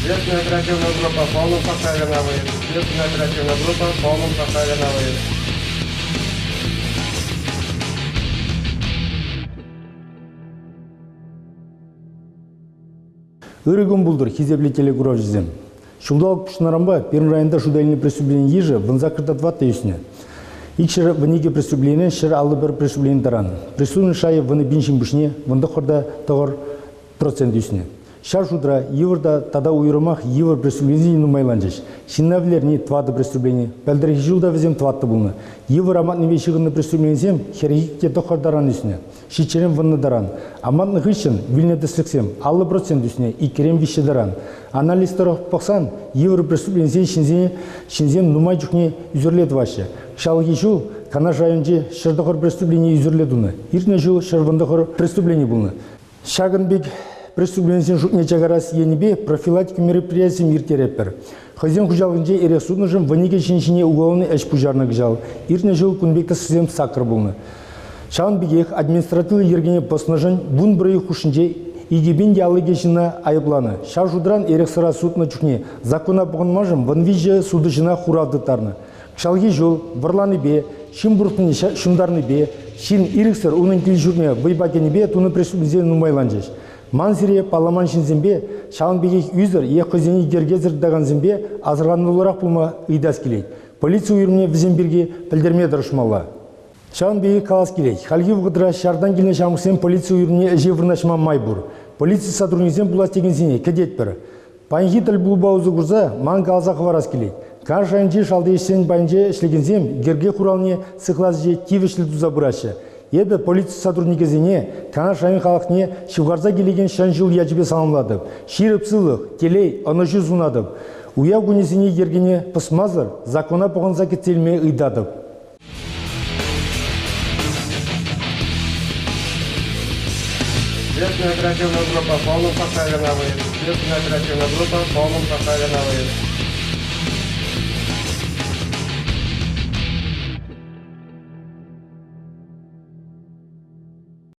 Следственная оперативная группа в полном составе на выезд. Следственная оперативная группа в полном составе на выезд. Ырӑ кун пултӑр, хисеплӗ телекуравҫӑсем. Ҫулталӑк пуҫланӑранпа Пермь районта шута илнӗ преступлени йышӗ 18,4 ӳснӗ. Икҫӗр вуникӗ преступление 151 преступлени таран. Преступлени шайӗ 10 пин ҫын пуҫне 19,9 процент ӳснӗ. Ҫав шутра йывӑр та тата уйрӑмах йывӑр преступленисем нумайланчӗҫ. Ҫынна вӗлерни тӑватӑ преступлени. Пӗлтӗрхи ҫул та вӗсем тӑваттӑ пулнӑ. Йывӑр амантнипе ҫыхӑннӑ преступленисем хӗрхик те тӑххӑр таран ӳснӗ. Ҫиччӗрен вуннӑ таран. Амантнӑ хыҫҫӑн вилнӗ тӗслӗхсем 50% ӳснӗ, иккӗрен виҫҫӗ таран. Анализ тӑрӑх пӑхсан йывӑр преступленисен ҫынсене ҫынсем нумай чухне ӳсӗрле тӑваҫҫӗ. Кӑҫалхи ҫул Канаш районӗнче 109 преступление ӳсӗрле тунӑ. Иртнӗ ҫул 119 преступлени пулнӑ. Ҫакӑн пек преступленисен шутне чакарас енӗпе профилактика мероприятийӗсем ирттеретпӗр. Хӑйсен хуҫалӑхӗнче эрех сутнӑшӑн 12 ҫын ҫине уголовнӑй ӗҫ пуҫарнӑ кӑҫал. Иртнӗ ҫул кун пек тӗслӗхсем саккӑр пулнӑ. Ҫавӑн пекех административлӑ йӗркене пӑснӑшӑн 11 уйӑх хушшинче 2000 те 52 ҫынна айӑпланӑ. Ҫав шутран эрех-сӑра сутнӑ чухне закона пӑхӑнманшӑн 13 сутуҫӑна хурав тыттарнӑ. Кӑҫалхи ҫул вӑрланипе, ҫын пурӑннине ҫунтарнипе, ҫын ирӗксӗр унӑн кил-ҫуртне вӑйпа кӗнипе тунӑ преступленисем нумайланчӗҫ. Ман сире палламан ҫынсемпе, ҫавӑн пекех ӳсӗр е хӑйсене йӗркесӗр тытакансемпе асӑрхануллӑрах пулма ыйтас килет. Полици уйрӑмне вӗсем пирки пӗлтерме тӑрӑшмалла. Ҫавӑн пекех калас килет, хальхи вӑхӑтра ҫартан килнӗ ҫамрӑксем полици уйрӑмне ӗҫе вырнаҫма май пур. Полици сотрудникӗсем пулас текенсене кӗтетпӗр. Паянхи тӗлпулупа усӑ курса ман каласа хӑварас килет. Канаш районӗнчи шалти ӗҫсен пайӗнче ӗҫлекенсем йӗрке хуралне сыхлас ӗҫе тивӗҫлӗ туса пыраҫҫӗ. Эпӗ полици сотрудникӗсене Канаш район халӑхне ҫывхарса килекен Ҫӗн ҫул ячӗпе саламлатӑп. Ҫирӗп сывлӑх, телей, ӑнӑҫу сунатӑп. Уяв кунӗсене йӗркене пӑсмасӑр закона пӑхӑнса кӗтсе илме ыйтатӑп. Следственная оперативная группа в полном составе на выезд. Следственная оперативная группа в полном составе на выезд.